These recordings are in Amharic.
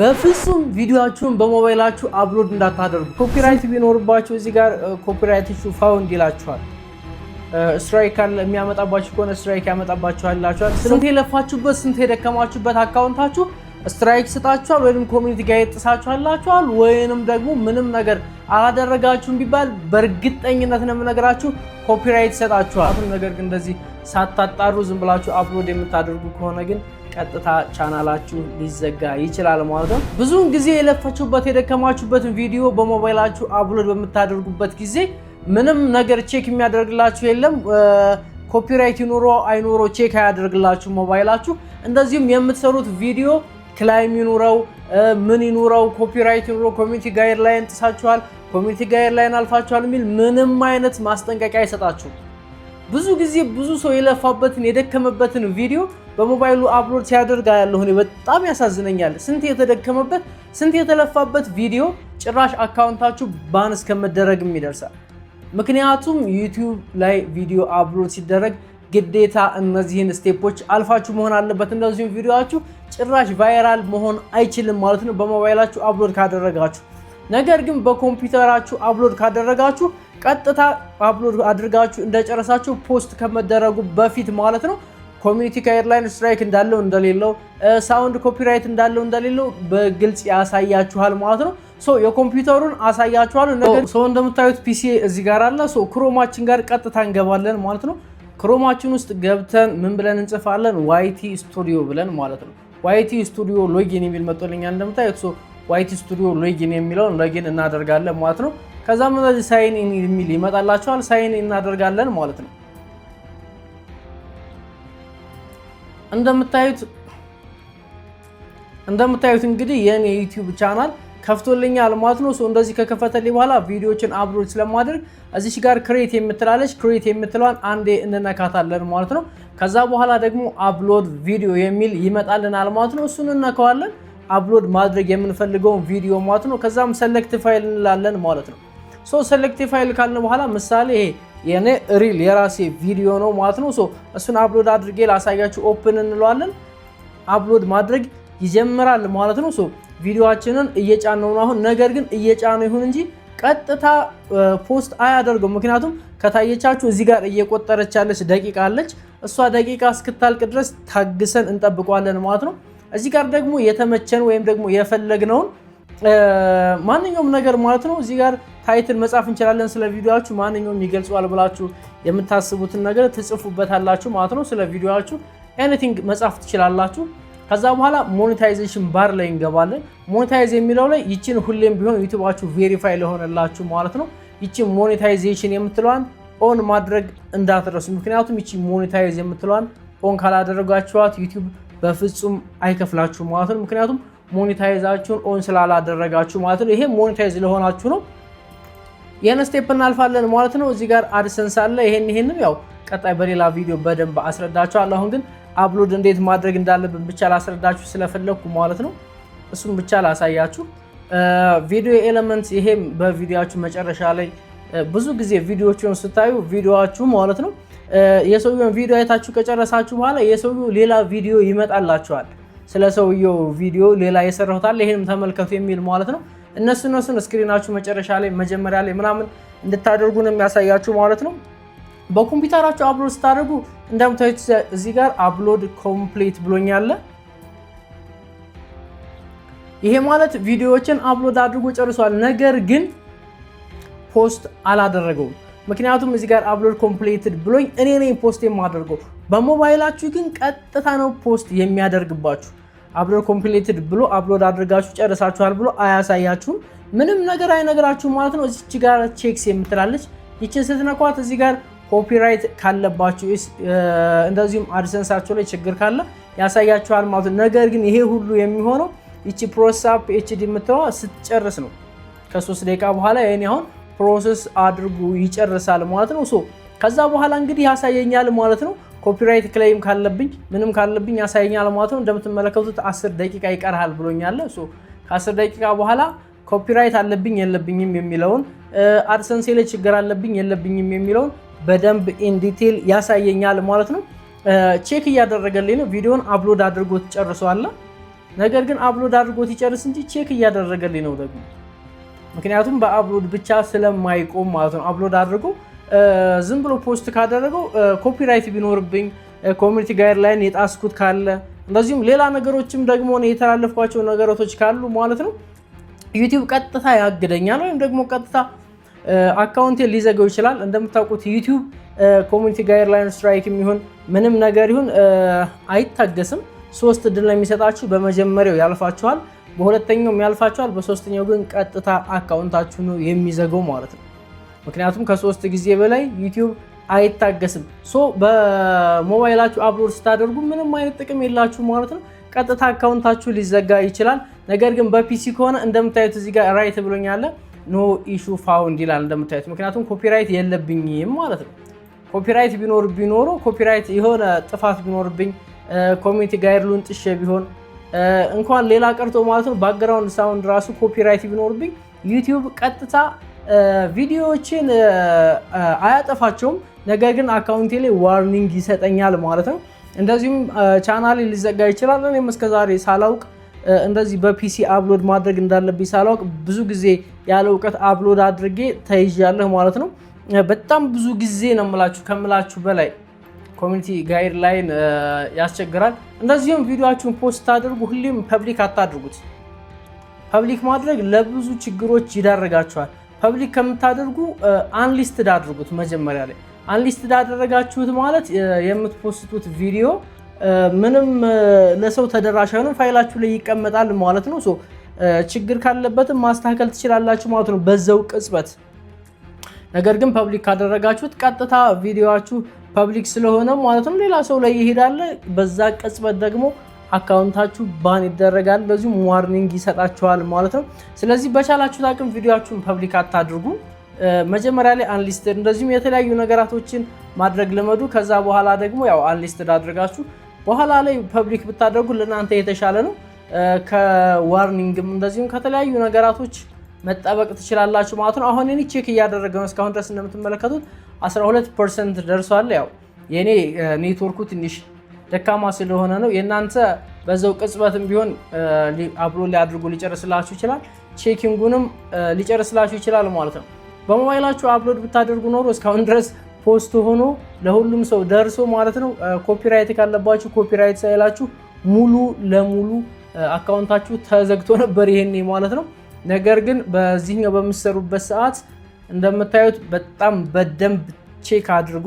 በፍጹም ቪዲዮአችሁን በሞባይላችሁ upload እንዳታደርጉ። Copyright ቢኖርባችሁ እዚህ ጋር copyright issue found ይላችኋል። Strike የሚያመጣባችሁ ከሆነ strike ያመጣባችኋል ይላችኋል። ስንት የለፋችሁበት፣ ስንት የደከማችሁበት account ኣችሁ strike ስጣችኋል፣ ወይም community guide ጥሳችኋል ይላችኋል፣ ወይንም ደግሞ ምንም ነገር አላደረጋችሁም ቢባል በእርግጠኝነት ነው የምነግራችሁ copyright ይሰጣችኋል። ነገር ግን እንደዚህ ሳታጣሩ ዝም ብላችሁ upload የምታደርጉ ከሆነ ግን ቀጥታ ቻናላችሁ ሊዘጋ ይችላል ማለት ነው። ብዙውን ጊዜ የለፋችሁበት፣ የደከማችሁበትን ቪዲዮ በሞባይላችሁ upload በምታደርጉበት ጊዜ ምንም ነገር check የሚያደርግላችሁ የለም። Copyright ይኑሮ አይኑሮ check አያደርግላችሁ ሞባይላችሁ። እንደዚሁም የምትሰሩት ቪዲዮ claim ይኑረው፣ ምን ይኑረው፣ copyright ይኑረው፣ community guideline ጥሳችኋል፣ community guideline አልፋችኋል የሚል ምንም አይነት ማስጠንቀቂያ አይሰጣችሁም። ብዙ ጊዜ ብዙ ሰው የለፋበትን፣ የደከመበትን ቪዲዮ በሞባይሉ upload ሲያደርግ አያለሁ። እኔ በጣም ያሳዝነኛል። ስንት የተደከመበት፣ ስንት የተለፋበት ቪዲዮ ጭራሽ account ኣችሁ ban እስከመደረግም ይደርሳል። ምክንያቱም YouTube ላይ ቪዲዮ upload ሲደረግ ግዴታ እነዚህን step ኦች አልፋችሁ መሆን አለበት። እንደዚሁም ቪዲዮአችሁ ጭራሽ viral መሆን አይችልም ማለት ነው በሞባይላችሁ upload ካደረጋችሁ። ነገር ግን በኮምፒውተራችሁ upload ካደረጋችሁ ቀጥታ upload አድርጋችሁ እንደጨረሳችሁ post ከመደረጉ በፊት ማለት ነው community guideline strike እንዳለው እንደሌለው፣ sound copyright እንዳለው እንደሌለው በግልጽ ያሳያችኋል ማለት ነው። So የኮምፒውተሩን አሳያችኋለሁ። ነገር so እንደምታዩት PC እዚህ ጋር አለ። So Chrome ኣችን ጋር ቀጥታ እንገባለን ማለት ነው። Chrome ኣችን ውስጥ ገብተን ምን ብለን እንጽፋለን? YT Studio ብለን ማለት ነው። YT Studio login የሚል መጥቶልኛል እንደምታዩት። So YT Studio login የሚለውን login እናደርጋለን ማለት ነው። ከዛም እነዚህ sign in የሚል ይመጣላችኋል። Sign in እናደርጋለን ማለት ነው። እንደምታዩት እንግዲህ የኔ የ YouTube channel ከፍቶልኛል ማለት ነው። So እንደዚህ ከከፈተልኝ በኋላ ቪዲዮዎችን upload ስለማደርግ እዚች ጋር create የምትላለች፣ create የምትለዋን አንዴ እንነካታለን ማለት ነው። ከዛ በኋላ ደግሞ upload video የሚል ይመጣልናል ማለት ነው። እሱን እንነካዋለን። Upload ማድረግ የምንፈልገውን ቪዲዮ ማለት ነው። ከዛም select file እንላለን ማለት ነው። So select file ካልን በኋላ ምሳሌ ይሄ የኔ real የራሴ ቪዲዮ ነው ማለት ነው። So እሱን upload አድርጌ ላሳያችሁ። Open እንለዋለን። Upload ማድረግ ይጀምራል ማለት ነው። So ቪዲዮአችንን እየጫነው ነው አሁን። ነገር ግን እየጫነው ይሁን እንጂ ቀጥታ post አያደርገው። ምክንያቱም ከታየቻችሁ እዚህ ጋር እየቆጠረች ያለች ደቂቃ አለች። እሷ ደቂቃ እስክታልቅ ድረስ ታግሰን እንጠብቀዋለን ማለት ነው። እዚህ ጋር ደግሞ የተመቸን ወይም ደግሞ የፈለግነውን ማንኛውም ነገር ማለት ነው እዚህ ጋር title መጻፍ እንችላለን። ስለ ቪዲዮአችሁ ማንኛውም ይገልጸዋል ብላችሁ የምታስቡትን ነገር ትጽፉበታላችሁ ማለት ነው። ስለ ቪዲዮአችሁ anything መጻፍ ትችላላችሁ። ከዛ በኋላ monetization bar ላይ እንገባለን። Monetize የሚለው ላይ ይችን ሁሌም ቢሆን YouTube ኣችሁ verify ለሆነላችሁ ማለት ነው ይችን monetization የምትለዋን on ማድረግ እንዳትረሱ። ምክንያቱም ይቺ monetize የምትለዋን on ካላደረጋችኋት YouTube በፍጹም አይከፍላችሁም ማለት ነው። ምክንያቱም monetize ኣችሁን on ስላላደረጋችሁ ማለት ነው። ይሄ monetize ለሆናችሁ ነው። ይህን step እናልፋለን ማለት ነው። እዚህ ጋር AdSense አለ። ይሄንም ያው ቀጣይ በሌላ ቪዲዮ በደንብ አስረዳችኋለሁ። አሁን ግን upload እንዴት ማድረግ እንዳለብን ብቻ ላስረዳችሁ ስለፈለግኩ ማለት ነው። እሱም ብቻ ላሳያችሁ። Video element፣ ይሄም በቪዲዮአችሁ መጨረሻ ላይ ብዙ ጊዜ ቪዲዮዎችን ስታዩ ቪዲዮአችሁ ማለት ነው የሰውየውን ቪዲዮ አይታችሁ ከጨረሳችሁ በኋላ የሰውየው ሌላ ቪዲዮ ይመጣላችኋል። ስለ ሰውየው ቪዲዮ ሌላ የሰራሁት አለ፣ ይሄንም ተመልከቱ የሚል ማለት ነው። እነሱን screen ኣችሁ መጨረሻ ላይ፣ መጀመሪያ ላይ ምናምን እንድታደርጉ ነው የሚያሳያችሁ ማለት ነው። በኮምፒውተራችሁ upload ስታደርጉ እንደምታዩት እዚህ ጋር upload complete ብሎኛል። ይሄ ማለት ቪዲዮዎችን upload አድርጎ ጨርሷል። ነገር ግን post አላደረገውም። ምክንያቱም እዚህ ጋር upload completed ብሎኝ እኔ ነኝ post የማደርገው። በሞባይላችሁ ግን ቀጥታ ነው post የሚያደርግባችሁ። Upload completed ብሎ upload አድርጋችሁ ጨርሳችኋል ብሎ አያሳያችሁም። ምንም ነገር አይነግራችሁም ማለት ነው። እዚች ጋር checks የምትላለች፣ ይችን ስትነኳት እዚህ ጋር copyright ካለባችሁ እንደዚሁም AdSense ኣችሁ ላይ ችግር ካለ ያሳያችኋል ማለት ነው። ነገር ግን ይሄ ሁሉ የሚሆነው ይቺ process up HD የምትለዋ ስትጨርስ ነው። ከ3 ደቂቃ በኋላ የኔ አሁን process አድርጎ ይጨርሳል ማለት ነው። So ከዛ በኋላ እንግዲህ ያሳየኛል ማለት ነው። Copyright claim ካለብኝ፣ ምንም ካለብኝ ያሳየኛል ማለት ነው። እንደምትመለከቱት 10 ደቂቃ ይቀርሃል ብሎኛል። So ከ10 ደቂቃ በኋላ copyright አለብኝ የለብኝም የሚለውን፣ AdSense ላይ ችግር አለብኝ የለብኝም የሚለውን በደንብ in detail ያሳየኛል ማለት ነው። Check እያደረገልኝ ነው። ቪዲዮን upload አድርጎት ጨርሷል። ነገር ግን upload አድርጎት ይጨርስ እንጂ check እያደረገልኝ ነው ደግሞ፣ ምክንያቱም በ upload ብቻ ስለማይቆም ማለት ነው። Upload አድርጎ ዝም ብሎ post ካደረገው copyright ቢኖርብኝ፣ community guideline የጣስኩት ካለ፣ እንደዚሁም ሌላ ነገሮችም ደግሞ የተላለፍኳቸው ነገሮች ካሉ ማለት ነው፣ YouTube ቀጥታ ያግደኛል ወይም ደግሞ ቀጥታ account ኤን ሊዘጋው ይችላል። እንደምታውቁት YouTube community guideline strike የሚሆን ምንም ነገር ይሁን አይታገስም። ሶስት እድል ነው የሚሰጣችሁ። በመጀመሪያው ያልፋችኋል፣ በሁለተኛውም ያልፋችኋል፣ በሶስተኛው ግን ቀጥታ account ኣችሁ ነው የሚዘጋው ማለት ነው። ምክንያቱም ከሶስት ጊዜ በላይ YouTube አይታገስም። So በሞባይላችሁ upload ስታደርጉ ምንም አይነት ጥቅም የላችሁም ማለት ነው። ቀጥታ account ኣችሁ ሊዘጋ ይችላል። ነገር ግን በ PC ከሆነ እንደምታዩት እዚህ ጋር right ብሎኛል። No issue found ይላል እንደምታዩት፣ ምክንያቱም copyright የለብኝም ማለት ነው። Copyright ቢኖር ቢኖሩ copyright የሆነ ጥፋት ቢኖርብኝ፣ community guideline ጥሼ ቢሆን እንኳን ሌላ ቀርቶ ማለት ነው፣ background sound ራሱ copyright ቢኖርብኝ YouTube ቀጥታ ቪዲዮዎችን አያጠፋቸውም። ነገር ግን account ኤ ላይ warning ይሰጠኛል ማለት ነው። እንደዚሁም ቻናሌ ሊዘጋ ይችላል። እኔም እስከዛሬ ሳላውቅ፣ እንደዚህ በ PC upload ማድረግ እንዳለብኝ ሳላውቅ ብዙ ጊዜ ያለ እውቀት upload አድርጌ ተይዣለሁ ማለት ነው። በጣም ብዙ ጊዜ ነው የምላችሁ፣ ከምላችሁ በላይ community guideline ያስቸግራል። እንደዚሁም ቪዲዮአችሁን post ስታደርጉ ሁሌም public አታድርጉት። Public ማድረግ ለብዙ ችግሮች ይዳርጋችኋል። Public ከምታደርጉ unlisted አድርጉት። መጀመሪያ ላይ unlisted አደረጋችሁት ማለት የምት post ቱት ቪዲዮ ምንም ለሰው ተደራሽ አይሆንም፣ ፋይላችሁ ላይ ይቀመጣል ማለት ነው። So ችግር ካለበትም ማስተካከል ትችላላችሁ ማለት ነው በዛው ቅጽበት። ነገር ግን public ካደረጋችሁት ቀጥታ ቪዲዮአችሁ public ስለሆነ ማለት ነው ሌላ ሰው ላይ ይሄዳል። በዛ ቅጽበት ደግሞ account ኣችሁ ban ይደረጋል፣ በዚሁም warning ይሰጣችኋል ማለት ነው። ስለዚህ በቻላችሁት አቅም ቪዲዮአችሁን public አታድርጉ። መጀመሪያ ላይ unlisted እንደዚሁም የተለያዩ ነገራቶችን ማድረግ ልመዱ። ከዛ በኋላ ደግሞ ያው unlisted አድርጋችሁ በኋላ ላይ public ብታደርጉ ለእናንተ የተሻለ ነው። ከ warning ም እንደዚሁም ከተለያዩ ነገራቶች መጠበቅ ትችላላችሁ ማለት ነው። አሁን እኔ check እያደረገ ነው። እስካሁን ድረስ እንደምትመለከቱት 12% ደርሷል። ያው የኔ ኔትወርኩ ትንሽ ደካማ ስለሆነ ነው። የእናንተ በዛው ቅጽበትም ቢሆን upload አድርጎ ሊጨርስላችሁ ይችላል። Checking ኡንም ሊጨርስላችሁ ይችላል ማለት ነው። በሞባይላችሁ upload ብታደርጉ ኖሮ እስካሁን ድረስ post ሆኖ ለሁሉም ሰው ደርሶ ማለት ነው፣ copyright ካለባችሁ copyright ሳይላችሁ ሙሉ ለሙሉ account ኣችሁ ተዘግቶ ነበር ይሄኔ ማለት ነው። ነገር ግን በዚህኛው በምትሰሩበት ሰዓት እንደምታዩት በጣም በደንብ check አድርጎ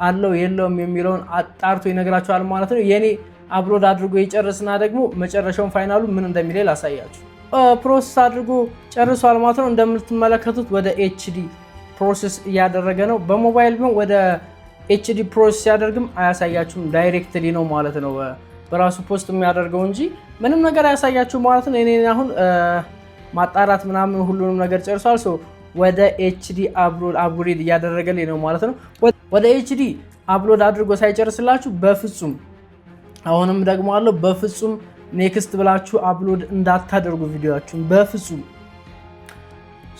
አለው የለውም የሚለውን አጣርቶ ይነግራችኋል ማለት ነው። የኔ upload አድርጎ ይጨርስና ደግሞ መጨረሻውን final ኡ ምን እንደሚል ላሳያችሁ። Process አድርጎ ጨርሷል ማለት ነው። እንደምትመለከቱት ወደ HD process እያደረገ ነው። በሞባይል ቢሆን ወደ HD process ሲያደርግም አያሳያችሁም። Directly ነው ማለት ነው በራሱ post የሚያደርገው እንጂ ምንም ነገር አያሳያችሁም ማለት ነው። እኔ አሁን ማጣራት ምናምን ሁሉንም ነገር ጨርሷል። So ወደ HD upgrade እያደረገልኝ ነው ማለት ነው። ወደ HD upload አድርጎ ሳይጨርስላችሁ በፍጹም፣ አሁንም ደግሞ አለው፣ በፍጹም next ብላችሁ upload እንዳታደርጉ ቪዲዮአችሁን በፍጹም።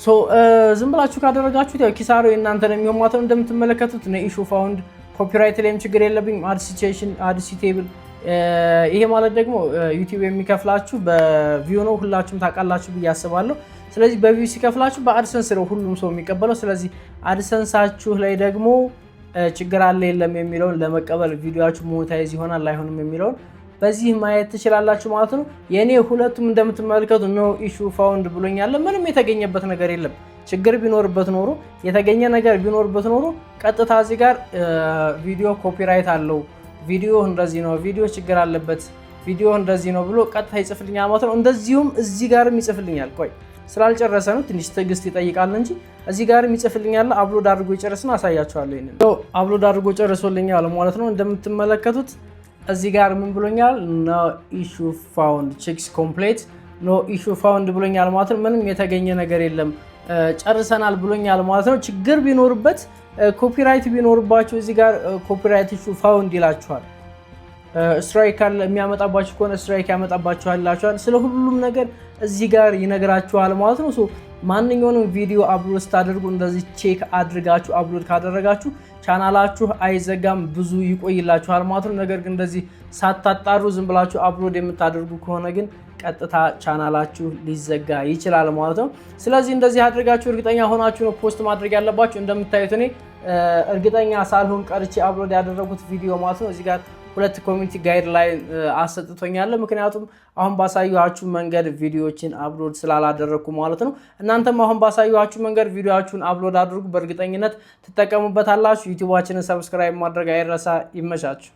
So ዝም ብላችሁ ካደረጋችሁት ያው ኪሳራው የእናንተ ነው የሚሆን ማለት ነው። እንደምትመለከቱት no issue found፣ copyright ላይም ችግር የለብኝም። Ad citation፣ ad suitable፣ ይሄ ማለት ደግሞ YouTube የሚከፍላችሁ በ view ነው፣ ሁላችሁም ታውቃላችሁ ብዬ አስባለሁ። ስለዚህ በ view ሲከፍላችሁ በ AdSense ነው ሁሉም ሰው የሚቀበለው። ስለዚህ AdSense ኣችሁ ላይ ደግሞ ችግር አለ የለም የሚለውን ለመቀበል ቪዲዮአችሁ monetize ይሆናል አይሆንም የሚለውን በዚህ ማየት ትችላላችሁ ማለት ነው። የእኔ ሁለቱም እንደምትመለከቱ no issue found ብሎኛል። ምንም የተገኘበት ነገር የለም። ችግር ቢኖርበት ኖሮ፣ የተገኘ ነገር ቢኖርበት ኖሮ ቀጥታ እዚህ ጋር ቪዲዮ copyright አለው፣ ቪዲዮ እንደዚህ ነው፣ ቪዲዮ ችግር አለበት፣ ቪዲዮ እንደዚህ ነው ብሎ ቀጥታ ይጽፍልኛል ማለት ነው። እንደዚሁም እዚህ ጋርም ይጽፍልኛል። ቆይ ስላልጨረሰ ነው፣ ትንሽ ትዕግስት ይጠይቃል እንጂ እዚህ ጋርም ይጽፍልኛል። Upload አድርጎ ይጨርስና አሳያችኋለሁ። ይሄንን upload አድርጎ ጨርሶልኛል ማለት ነው። እንደምትመለከቱት እዚህ ጋር ምን ብሎኛል? No issue found፣ checks complete፣ no issue found ብሎኛል ማለት ነው። ምንም የተገኘ ነገር የለም፣ ጨርሰናል ብሎኛል ማለት ነው። ችግር ቢኖርበት፣ copyright ቢኖርባችሁ እዚህ ጋር copyright issue found ይላችኋል። Strike የሚያመጣባችሁ ከሆነ strike ያመጣባችኋል ይላችኋል። ስለ ሁሉም ነገር እዚህ ጋር ይነግራችኋል ማለት ነው። ማንኛውንም ቪዲዮ upload ስታደርጉ እንደዚህ check አድርጋችሁ upload ካደረጋችሁ ቻናላችሁ አይዘጋም፣ ብዙ ይቆይላችኋል ማለት ነው። ነገር ግን እንደዚህ ሳታጣሩ ዝም ብላችሁ upload የምታደርጉ ከሆነ ግን ቀጥታ ቻናላችሁ ሊዘጋ ይችላል ማለት ነው። ስለዚህ እንደዚህ አድርጋችሁ እርግጠኛ ሆናችሁ ነው post ማድረግ ያለባችሁ። እንደምታዩት እኔ እርግጠኛ ሳልሆን ቀርቼ upload ያደረጉት ቪዲዮ ማለት ነው እዚህ ጋር ሁለት community guideline አሰጥቶኛል። ምክንያቱም አሁን ባሳየኋችሁ መንገድ ቪዲዮዎችን upload ስላላደረግኩ ማለት ነው። እናንተም አሁን ባሳየኋችሁ መንገድ ቪዲዮአችሁን upload አድርጉ። በእርግጠኝነት ትጠቀሙበታላችሁ። ዩቲዩባችንን subscribe ማድረግ አይረሳ። ይመቻችሁ።